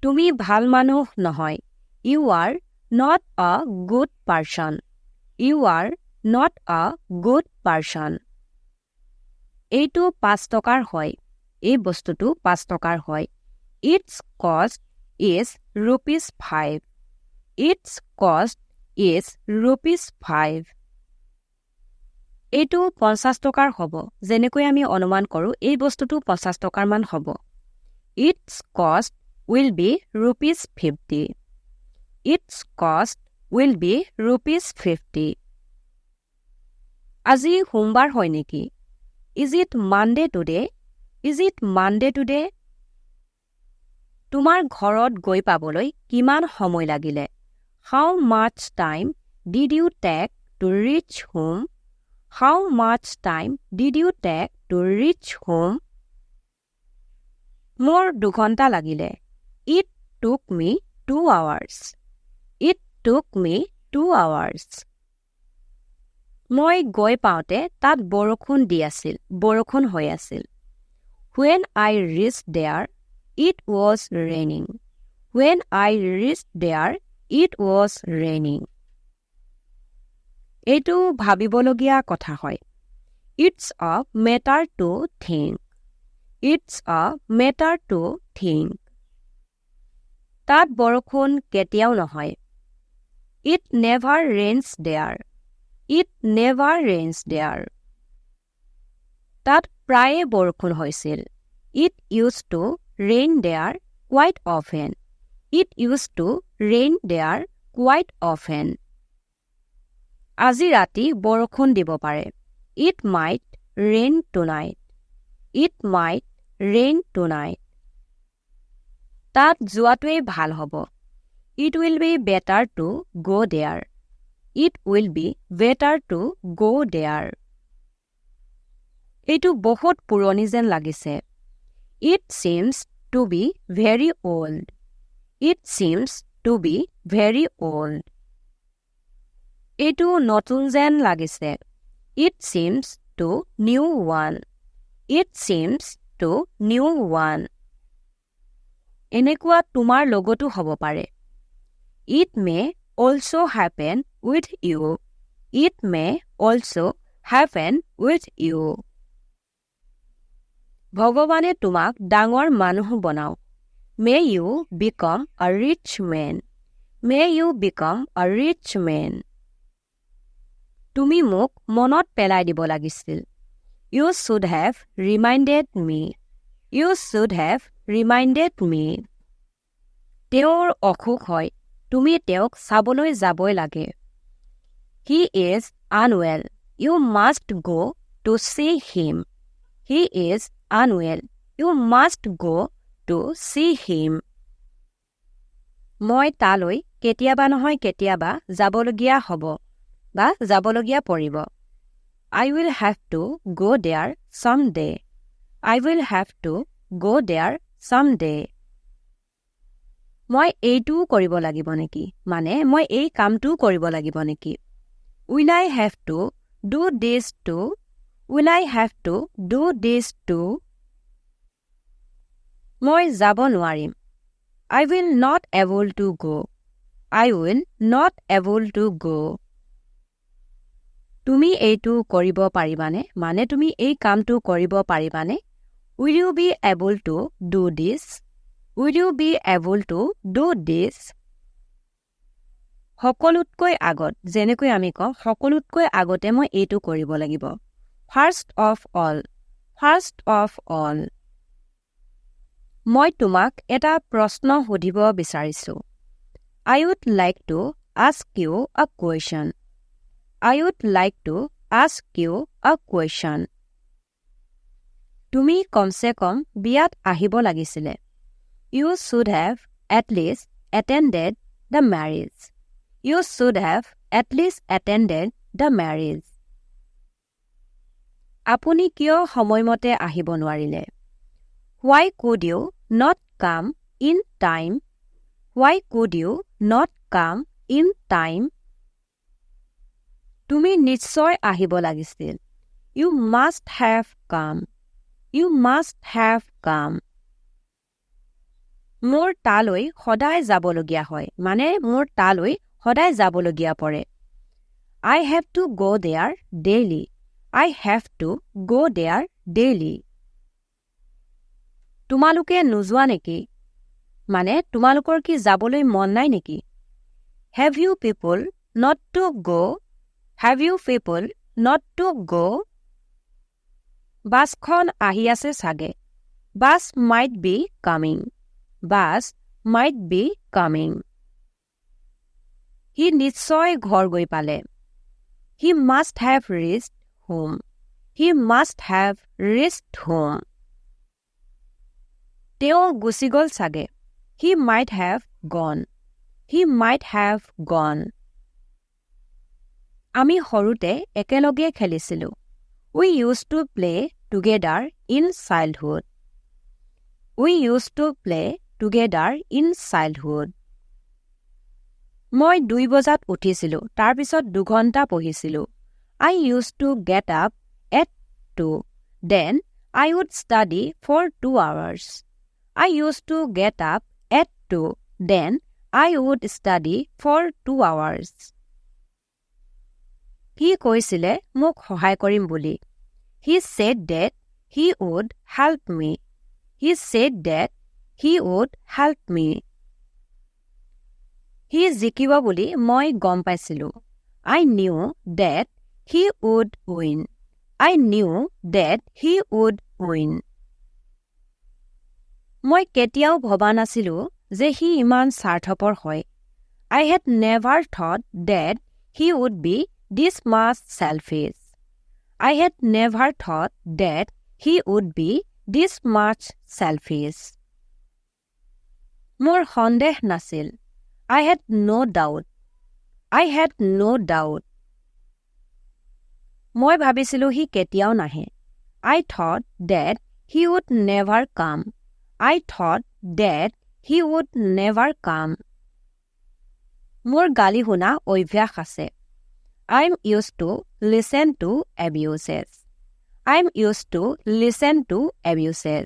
তুমি ভাল মানুহ নহয়। You are not a good person. You are not a good person. এইটো 5 টকাৰ হয়। এই বস্তুটো 5 টকাৰ হয়। Its cost is ₹5. Its cost is ₹5. এইটো 50 টকাৰ হ'ব। যেনেকৈ আমি অনুমান কৰোঁ, এই বস্তুটো 50 টকাৰমান হ'ব। Its cost will be ₹50. Its cost will be ₹50. আজি সোমবাৰ হয় নেকি? Is it Monday today? Is it Monday today? তোমাৰ ঘৰত গৈ পাবলৈ কিমান সময় লাগিলে? How much time did you take to reach home? How much time did you take to reach home? মোৰ 2 ঘণ্টা লাগিলে। It took me 2 hours. It took me 2 hours. মই গৈ পাওঁতে তাত বৰষুণ দি আছিল, বৰষুণ হৈ আছিল। When I reached there, it was raining. When I reached there, it was raining. এইটো ভাবিবলগীয়া কথা হয়। It's a matter to think. It's a matter to think. তাত বৰষুণ কেতিয়াও নহয়। It never rains there. It never rains there. তাত প্ৰায়ে বৰষুণ হৈছিল। It used to rain there quite often. It used to rain there quite often. আজি ৰাতি বৰষুণ দিব পাৰে। It might rain tonight. It might rain tonight. তাত যোৱাটোৱেই ভাল হ'ব। It will be better to go there. It will be better to go there. এইটো বহুত পুৰণি যেন লাগিছে। It seems to be very old. It seems to be very old. এইটো নতুন যেন লাগিছে। It seems to new one. It seems to new one. এনেকুৱা তোমাৰ লগতো হ'ব পাৰে। It may also happen with you. It may also happen with you. ভগৱানে তোমাক ডাঙৰ মানুহ বনাওক। May you become a rich man. May you become a rich man. তুমি মোক মনত পেলাই দিব লাগিছিল। You should have reminded me. You should have reminded me. তেওঁৰ অসুখ হয়, তুমি তেওঁক চাবলৈ যাবই লাগে। He is unwell. You must go to see him. He is unwell. You must go to see him. মই তালৈ কেতিয়াবা নহয় কেতিয়াবা যাবলগীয়া হ'ব বা যাবলগীয়া পৰিব। I will have to go there some day. I will have to go there some day. মই এইটোও কৰিব লাগিব নেকি? মানে মই এই কামটোও কৰিব লাগিব নেকি? Will I have to do this too? Will I have to do this too? মই যাব নোৱাৰিম। I will not able to go. I will not able to go. তুমি এইটো কৰিব পাৰিবানে? মানে তুমি এই কামটো কৰিব পাৰিবানে? Will you be able to do this? Will you be able to do this? সকলোতকৈ আগত, যেনেকৈ আমি কওঁ, সকলোতকৈ আগতে মই এইটো কৰিব লাগিব। First of all. First of all. মই তোমাক এটা প্ৰশ্ন সুধিব বিচাৰিছোঁ। I would like to ask you a question. I would like to ask you a question. তুমি কমচে কম বিয়াত আহিব লাগিছিলে। You should have at least attended the marriage. You should have at least attended the marriage. আপুনি কিয় সময়মতে আহিব নোৱাৰিলে? Why could you not come in time? Why could you not come in time? তুমি নিশ্চয় আহিব লাগিছিল। You must have come. You must have come. মোৰ তালৈ সদায় যাবলগীয়া হয়, মানে মোৰ তালৈ সদায় যাবলগীয়া পৰে। I have to go there daily. I have to go there daily. তোমালোকে নোযোৱা নেকি? মানে তোমালোকৰ কি যাবলৈ মন নাই নেকি? Have you people not to go? Have you people not to go? বাছখন আহি আছে চাগে। Bus might be coming. Bus might be coming. সি নিশ্চয় ঘৰ গৈ পালে। He must have reached home. He must have reached home. তেওঁ গুচি গ'ল চাগে। He might have gone. He might have gone. আমি সৰুতে একেলগে খেলিছিলোঁ। We used to play together in childhood. We used to play together in childhood. মই 2 বজাত উঠিছিলোঁ, তাৰপিছত 2 ঘণ্টা পঢ়িছিলোঁ। I used to get up at 2, then I would study for 2 hours. I used to get up at 2, then I would study for 2 hours. সি কৈছিলে মোক সহায় কৰিম বুলি। He said that he would help me. He said that he would help me. সি জিকিব বুলি মই গম পাইছিলোঁ। I knew that he would win. I knew that he would win. মই কেতিয়াও ভবা নাছিলোঁ যে সি ইমান স্বাৰ্থপৰ হয়। I had never thought that he would be this much selfish. I had never thought that he would be this much selfish. মোৰ সন্দেহ নাছিল। I had no doubt. I had no doubt. মই ভাবিছিলোঁ সি কেতিয়াও নাহে। I thought that he would never come. I thought that he would never come. মোৰ গালি শুনা অভ্যাস আছে। I am used to listen to abuses. I am used to listen to abuses.